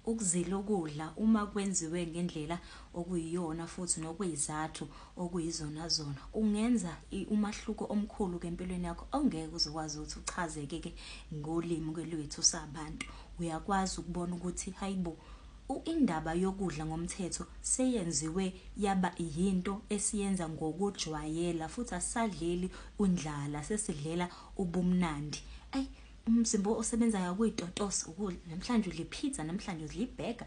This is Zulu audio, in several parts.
Ukuzila ukudla uma kwenziwe ngendlela okuyiyona futhi nokwezathu okuyizona zona kungenza umahluko omkhulu ke empilweni yakho ongeke uzokwazi ukuthi uchazeke ke ngolimi ke lwethu sabantu. Uyakwazi ukubona ukuthi hayibo, indaba yokudla ngomthetho seyenziwe yaba yinto esiyenza ngokujwayela futhi asisadleli undlala, sesidlela ubumnandi. Ayi, umzimba osebenzayo kuyitotosa ukudla. Namhlanje udla ipizza, namhlanje udla ibhega,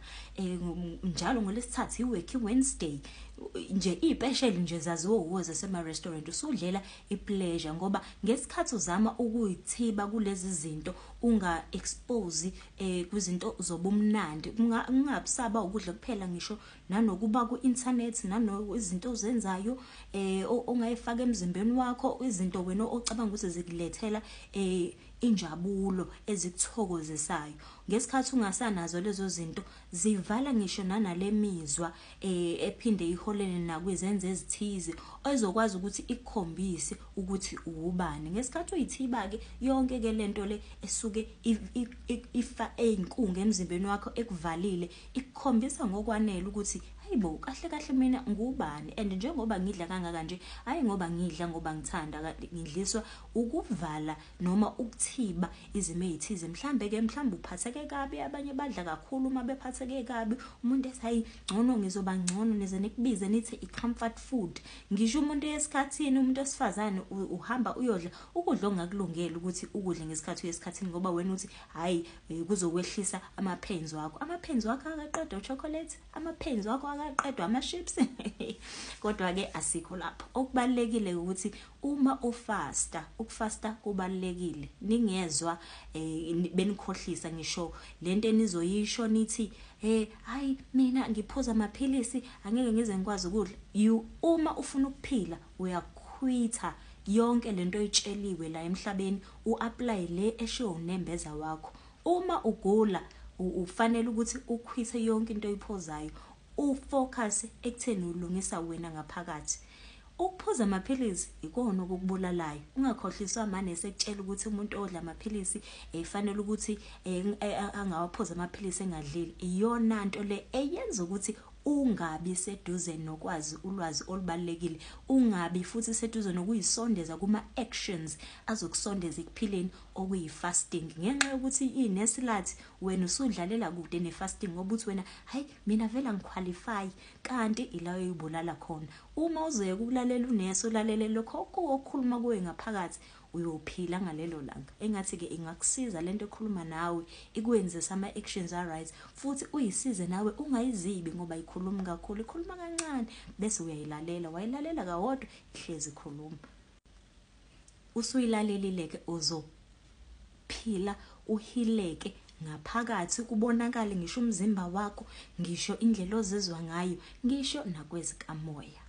njalo ngolesithathu i-Wacky Wednesday nje, iy'pesheli nje zaziwa wuwe zasema-restaurant. Usudlela i-pleasure ngoba ngesikhathi uzama ukuyithiba kulezi zinto, unga-expose kwizinto zobumnandi, kungabusaba ukudla kuphela, ngisho nanokuba ku-internet, nano izinto ozenzayo ongayifaka emzimbeni wakho, izinto wena ocabanga ukuthi zikulethela injabulo, ezikuthokozisayo. Ngesikhathi ungasanazo lezo zinto, zivala ngisho nanale mizwa ephinde iholele nakwizenzo ezithize ezokwazi ukuthi ikukhombise ukuthi uwubani. Ngesikhathi uyithiba-ke yonke-ke lento le esuke ifa eyinkungu emzimbeni wakho ekuvalile, ikukhombisa ngokwanele ukuthi hayibo, kahle kahle mina ngubani, and njengoba ngidla kangaka nje, hayi ngoba ngidla ngoba ngithanda, ngidliswa ukuvala noma ukuthiba izimo ey'thize. Mhlambe-ke mhlambe uphatheke kabi, abanye badla kakhulu uma bephatheke kabi. Umuntu ethi, "Hayi, ngcono ngizoba ngcono," nize nikubize nithi i-comfort food. Ngisho umuntu esikhathini, umuntu wesifazane uhamba uyodla ukudla ongakulungeli ukuthi ukudle ngesikhathi uye esikhathini, ngoba wena uthi hhayi, kuzokwehlisa ama-pains wakho. Ama-pains wakho akaqedwa chocolate, ama-pains wakho akaqedwa ama-chips. Kodwa-ke asikho lapho. Okubalulekile ukuthi uma ufasta, ukufasta kubalulekile. Ningezwa benikhohlisa ngisho lento enizoyisho nithi, "Hey, hayi, mina ngiphuza amaphilisi, angeke ngize ngikwazi ukudla." You, uma ufuna ukuphila, uyakhwitha yonke lento oyitsheliwe la emhlabeni, u-apply le eshiwo unembeza wakho. Uma ugula, ufanele ukuthi ukhwithe yonke into oyiphuzayo, ufocus ekutheni ulungisa wena ngaphakathi. Ukuphuza amaphilisi ikona okukubulalayo. Ungakhohliswa mane sekutshela ukuthi umuntu odla amaphilisi efanele ukuthi angawaphuza amaphilisi engadlile. Iyona nto le eyenza ukuthi ungabi seduze nokwazi ulwazi olubalulekile, ungabi futhi seduze nokuyisondeza kuma-actions azokusondeza ekuphileni, okuyi-fasting, ngenxa yokuthi inesi lathi wena usudlalela kude ne-fasting, ngoba uthi wena, "Hayi, mina vele angiqualify," kanti ila oyibulala khona. Uma uzoyeka ukulalela unesi, ulalele lokho okukhuluma kuwe ngaphakathi, uyophila ngalelo langa. Engathi-ke ingakusiza lento ekhuluma nawe, ikwenzise ama-actions a-right, futhi uyisize nawe ungayizibi, ngoba ikhulumi kakhulu, ikhuluma kancane, bese uyayilalela. Wayilalela kawodwa, ihlezi ikhuluma. Usuyilalelile-ke, uzophila, uhileke ngaphakathi, kubonakale ngisho umzimba wakho, ngisho indlela ozizwa ngayo, ngisho nakwezikamoya.